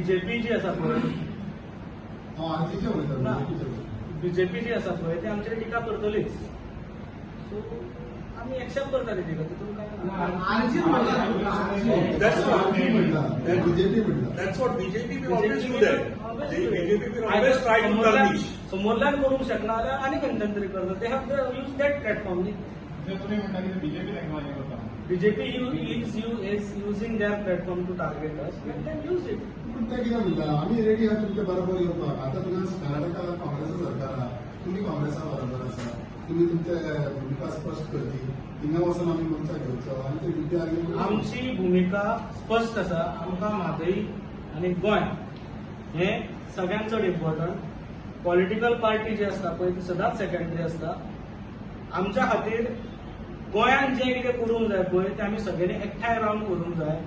BJP जी आसा पळय, हांव आरजीचें उलयता. ना. BJP चे उलयता. बीजेपी जी आसा पळय, ती आमचेर टिका करतलीच. सो आमी एक्सेप्ट करता ती टिका, तितून काय ना. आरजी म्हणला. That's what- RG म्हणला, बीजेपी म्हणला. That's what BJP will always do that. BJP will always try to tarnish. समोरल्यान करूंक शकना जाल्यार आनी खंयच्यान तरी करता. They have use that platform न्ही. म्हणजे तुम्ही म्हणता की बीजेपी तांकां हें करता. BJP is using their platform to target us, let them use it. पूण ते कितें म्हणटा, आमी रेडी आहा तुमच्या बरोबर येवपाक. आतां तुमच्या कर्नाटका काँग्रेसा सरकार आहा, तुमी काँग्रेसा बरोबर आसा, तुमी तुमचे भुमिका स्पश्ट करची, थिंगा वचून आमी मोर्चा घेवचो आनी ते डीपीआर. आमची भुमिका स्पश्ट आसा. आमकां म्हादई आनी गोंय हें सगळ्यांत चड इम्पॉर्टंट. पॉलिटिकल पार्टी जी आसता पळय, ती सदांच सेकंडरी आसता. आमच्या खातीर गोंयांत जें कितें करूंक जाय पळय, तें आमी सगळ्यांनी एकठांय रावन करूंक जाय.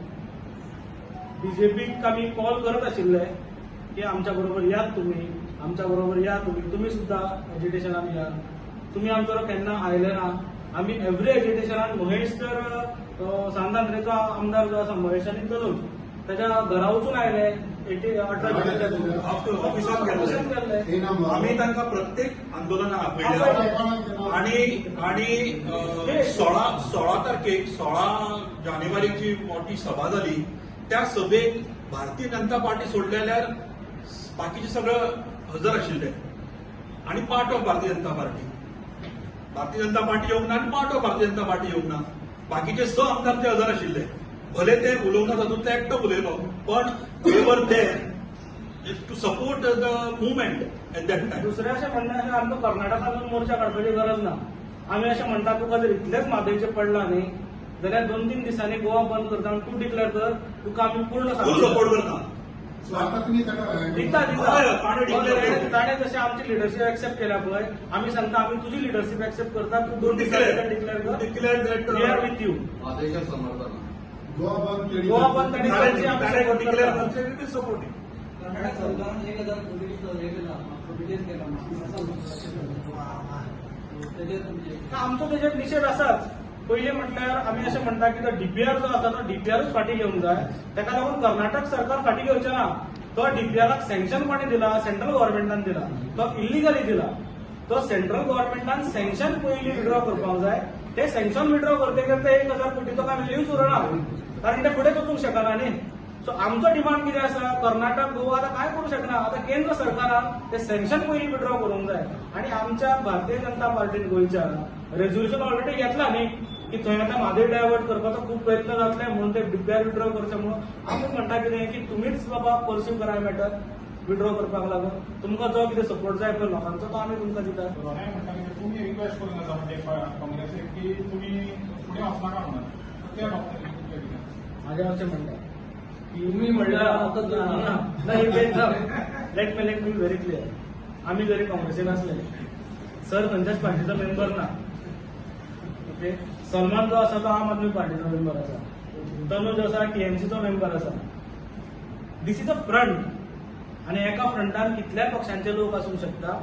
बीजेपीक आमी कॉल करत आशिल्ले की आमच्या बरोबर यात तुमी, आमच्या बरोबर या तुमी, तुमी सुद्दां एजिटेशनान या. तुमी आमच्या बरोबर केन्ना आयले ना. आमी एवरी एजिटेशनान महेश तर सांत आंद्रेचो आमदार जो आसा महेश आनी तनुज, ताच्या घरा वचून आयले 18 जुलयाच्या. After ऑफिसात ऑफिसांत गेल्ले. गेल्ले. आम्ही तांकां प्रत्येक आंदोलनाक आपयल्या आणि आणि 16 तारखेक, 16 जानेवारीक जी मोठी सभा जाली, त्या सभेक भारतीय जनता पार्टी सोडले जाल्यार बाकीचे सगळं हजर आशिल्ले आणि part of Bharatiya Janata party. Bharatiya Janata party येवंक ना आणि part of Bharatiya Janata party येवंक ना. बाकीचे स आमदार ते हजर आशिल्ले. भले ते उलोवंक ना, तातूंत एकटो उलयलो, पण they were there to support the movement at that time. दुसरें अशें म्हणणें आसा, आमकां कर्नाटकांतून मोर्चा काडपाची गरज ना. आमी अशें म्हणटा, तुका जर इतलेंच म्हादयचें पडलां न्ही जाल्यार 2-3 दिसांनी गोवा बंद करता आनी तूं डिक्लेअर कर, तुका आमी पूर्ण फूल सपोर्ट करता. सो आतां तुमी ताका दिता. हय, ताणें दिता. declare केलें. ताणें जशें आमची लिडरशीप एक्सेप्ट केल्या पळय, आमी सांगता, आमी तुजी लिडरशीप एक्सेप्ट करता. तूं 2 दिसांनी डिक्लेअर कर. Declare that. We are with you. म्हादयच्या समर्थनात. गोवा बंद केली. गोवा बंद ताणें करची, आमी support declare करता. करचे, सपोर्ट. कर्नाटक सरकारान 1000 कोटीचो हे केला, प्रोविजन केला तेजेर तुमचे? आमचो तेजेर निशेध आसाच. पयलीं म्हटल्यार आमी अशें म्हणटा की तो डीपीआर जो आसा, तो डीपीआरूच फाटीं घेवंक जाय. ताका लागून कर्नाटक सरकार फाटीं घेवचें ना. तो डीपीआराक सँक्शन कोणें दिला? सेंट्रल गव्हर्मेंटान दिला. तो इलिगली दिला. तो सेंट्रल गव्हर्मेंटान सँक्शन पयलीं विड्रॉ करपाक जाय. ते सँक्शन विड्रॉ करतकीर ते 1000 कोटीचो काय व्हॅल्यूच उरना, कारण ते फुडें वचूंक शकना न्ही. सो आमचो डिमांड कितें आसा, कर्नाटक गोवा आतां कांय करूंक शकना. आतां केंद्र सरकारान ते सँक्शन पयलीं विड्रॉ करूंक जाय. आनी आमच्या भारतीय जनता पार्टीन गोंयच्या रेजोल्युशन ऑलरेडी घेतला न्ही की थंय आतां म्हादय डायवर्ट करपाचो खूब प्रयत्न जातले म्हणून ते डीपीआर विड्रॉ करचे म्हणून. आमी म्हणटा कितें की तुमीच बाबा पर्स्यू करा मॅटर विड्रॉ करपाक लागून. तुमकां जो कितें सपोर्ट जाय पळय लोकांचो, तो आमी तुमकां दिता. रोनाय म्हणटा की तुमी रिक्वेस्ट करूंक जाता म्हणजे काँग्रेसीक की तुमी फुडें वचनाका म्हणून त्या बाबतीत तुमचें कितें? माझ्या अशें म्हणटा. तुम्ही म्हणल्यार आता Let me very clear. आमी जरी काँग्रेसीन आसले, सर खंयच्याच पार्टीचो मेंबर ना. ओके, सलमान जो आसा तो आम आदमी पार्टीचो मेंबर आसा, तनू जो आसा टीएमसीचो मेंबर आसा. This is a front आनी एका फ्रंटान कितल्याय पक्षांचे लोक आसूंक शकता.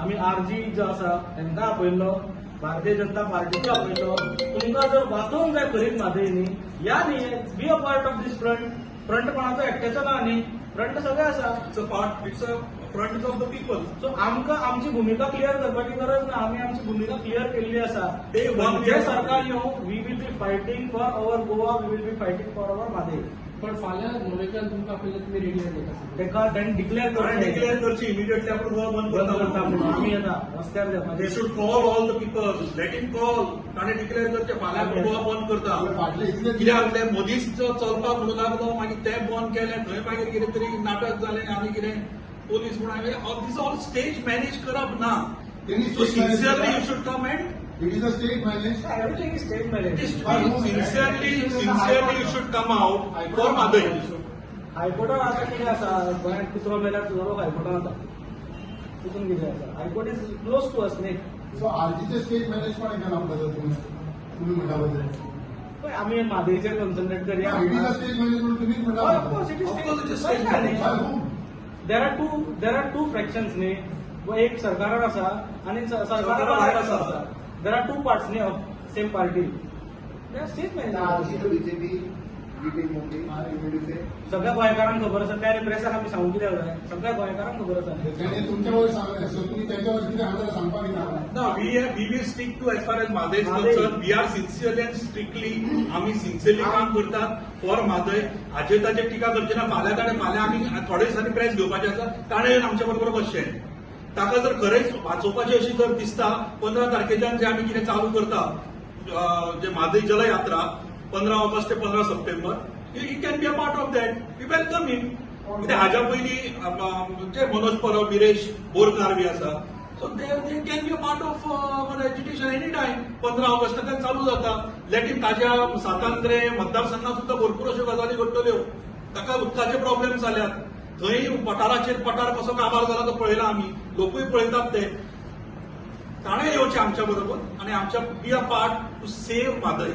आमी आरजी जो आसा तांकां आपयल्लो, भारतीय जनता पार्टीक आपयलो. तुमकां जर वाचोवंक जाय खरीच म्हादय न्ही, या न्ही, be a part of this front. Front कोणाचो एकट्याचो ना न्ही, फ्रंट सगळे आसा. It's a part, it's a front of the people. So आमकां आमची भुमिका क्लियर करपाची गरज ना. आमी आमची भुमिका क्लियर केल्ली आसा. Day one. जे सरकार येवं, we will be fighting for our Goa, we will be fighting for our Mhadei. पण फाल्यां मोरेच्यान तुमकां आपयलें, तुमी रेडी जाले कसं? ताका ताणें डिक्लेअर ताणें डिक्लेअर करची इमिडिएटली, आपण गोवा बंद बंद करता करता. म्हणून आमी येता रस्त्यार. They should call all the people. Let him call. ताणें डिक्लेअर करचें, फाल्यां आपूण गोवा बंद करता. फाटले इतले कित्याक ते मदींच चलपाक म्हणून लागलो, मागीर तें बंद केलें, थंय मागीर कितें तरी नाटक जालें आनी कितें पोलीस म्हूण आयले. This all stage manage करप ना. त्यांनी so stage manage sincerely केला. You should come and It is a stage manage. Everything is stage manage. Sincerely you should come out for Mhadei. हायकोर्टान आतां कितें आसा, गोंयांत कुत्रो मेल्यार सुद्दां लोक हायकोर्टान वता. तितून कितें आसा, High Court is close to us न्ही. सो आरजीचे स्टेज मॅनेज कोणें केला म्हणटा तुमी? तुमी म्हणटा पळय. पळय, आमी म्हादयचेर कॉन्सन्ट्रेट करया. It is a stage manage म्हणून तुमीच म्हणटा. Of course, it is. Of course it is stage managed. By whom? There are two fractions न्ही. व एक सरकारान आसा आनी सरकारा भायर आसा. There are two parts न्ही of same party. They are stage manage. RG to BJP. meeting only, you mean to say? सगळ्या गोंयकारांक खबर आसा. त्या प्रेसाक आमी सांगूंक कित्याक जाय? सगळ्या गोंयकारांक खबर आसा. त्याने तुमच्यावर सांगले, सो तुम्ही त्यांच्यावर किती आम्हाला सांगपाक ना. ना, we will stick to, as far as Mhadei is Mhadei. Concern, we are sincerely and strictly, आम्ही सिन्सिअरली काम करतात फॉर म्हादय. हाजेर ताचेर टिका करची ना. फाल्यां ताणें, फाल्यां आमी थोडे दिसांनी प्रेस घेवपाचे आसा, ताणें येवन आमच्या बरोबर बसचें. ताका जर खरेंच वाचोवपाचें अशी जर दिसता, 15 तारखेच्यान जे आमी कितें चालू करता, जे म्हादय जलयात्रा, 15 ऑगस्ट ते 15 सप्टेंबर, he can be a part of that. We welcome him. कित्याक हाज्या पयलीं जे मनोज परब, विरेश बोरकार बी आसा, so they can be a part of our agitation any time. 15 ऑगस्टाच्यान चालू जाता. Let him. ताज्या सातांद्रे मतदारसंघात सुद्दां भरपूर अश्यो गजाली घडटल्यो. ताका उदकाचे प्रॉब्लेम जाल्यात थंय. पठाराचेर पठार कसो काबार जाला तो पळयला आमी, लोकूय पळयतात ते. ताणें येवचें आमच्या बरोबर आनी आमच्या be a part to save Mhadei.